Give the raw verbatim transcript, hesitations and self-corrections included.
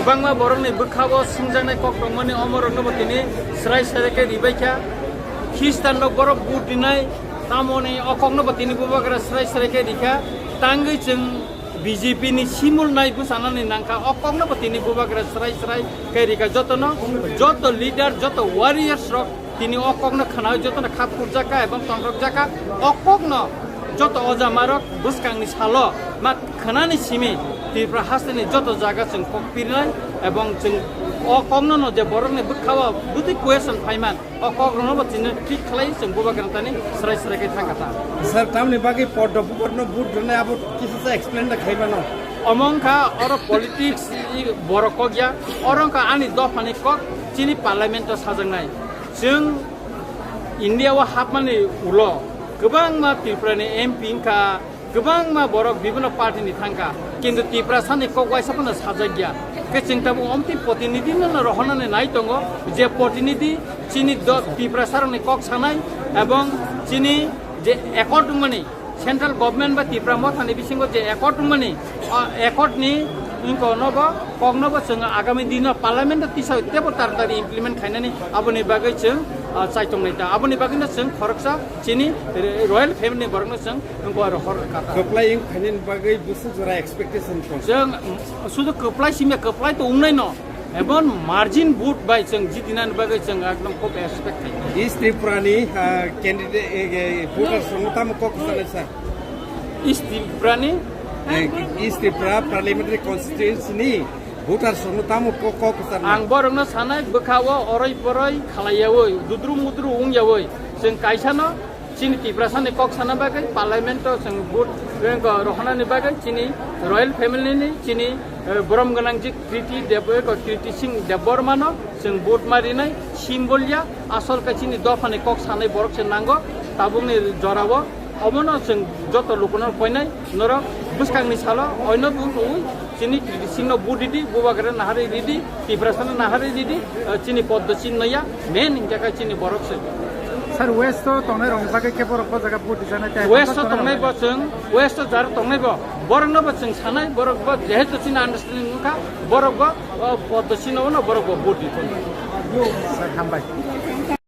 Kwbangma borokni bwkhao swngjaknai kok tongmani omorokno bo tini srai srai khe ribai kha. Khristanrok borok vote rinai, tamoni o kokno bo tini bubagra srai srai khe rikha. Tangwi chwng B J P ni simul nai bwchanani nangkha, o kokno bo tini bubagra srai srai khe rikha. Jotono, joto leader, joto warriors rok tini o kokno khwnawi jotono khap kurjakha ebong tongthokjakha. O kokno joto oja marok bwskangni salo ma khwnani simi Tripura hasteni joto jaga chwng kok pirnai ebong chwng o kokno no je borokni bwkhao bwtwi question phaiman, o kokrokno bo chini thik khlai chwng bubagra tani srai srai khe thangkha ta. Sir, tamni bagwi poddo bubarno vote rwnai abo kisa sa explain da khaimano. Omo wngkha oro politics i borok kok ya, oro wngkha ani dophani kok chini parliament o sajaknai. Chwng India o hapmani ulo kwbangma Tripura ni M P wngkha, kwbangma borok bibhinno party ni thangkha, kintu Tiprasa ni kok waisa phano sajak ya. Khe chwng tabuk omtwi protinidhi no rohornani nai tongo, je protinidhi chini do-, Tiprasa rokni kok sanai ebong chini je accord wngmani, central government ba Tipra Motha ni bisingo je accord wngmani, o accord ni wngko no bo kok no bo chwng agami dino parliament o tisa tebo taratari implement khainani aboni bagwi chwng, ah, chaitongnai ta. Aboni bagwi no chwng khoroksa chini royal family ni borok no chwng wngko aro hor kata. Kwplai wng khainani bagwi bwswk jora expectation tong. Chwng sudu kwplai simya kwplai to wngnai no. Ebon margin vote bai chwng jitinani bagwi chwng ekdom khub expect khai. East Tripura ni, ah, candidate, eh, eh, voters rokno tamo kok kwchanai sir? East Tripura ni? Eh, East Tripura Parliamentary Constituency ni voters rokno tamo kok, kok kwchanai? Ang borokno sanai bwkha o oroi poroi khalaiyawi, dudru mudru wngyawi chwng kaisano chini Tiprasa ni kok sana bagwi, Parliament o chwng vote, eh, rohornani bagwi, chini royal family ni, chini, eh, borom gwnang je Kriti Deb-, eh, Kriti Singh Debbarma no chwng vote ma rinai, symbol ya, asol khe chini dopha ni kok sanai borok se nango, tabuk ni jora o, omo no chwng joto luku no koinai, norok bwskang ni salo, oino bo rwi, chini Kriti Singh no vote ridi, bubagra naharwi ridi, Tiprasa no naharwi ridi, eh, chini poddo chinno ya, main hingkha khe chini borok se. Sir, West o tongnai rokni bagwi khe borok bo jaga vote rijana tei West o hamjak tongnai tongnai bo chwng, West o jar tongnai bo, borok no bo chwng sanai, borok bo jehetu chini understanding wngkha, borok bo, o, poddo chinno no borok bo vote rijana. Sir, hambai.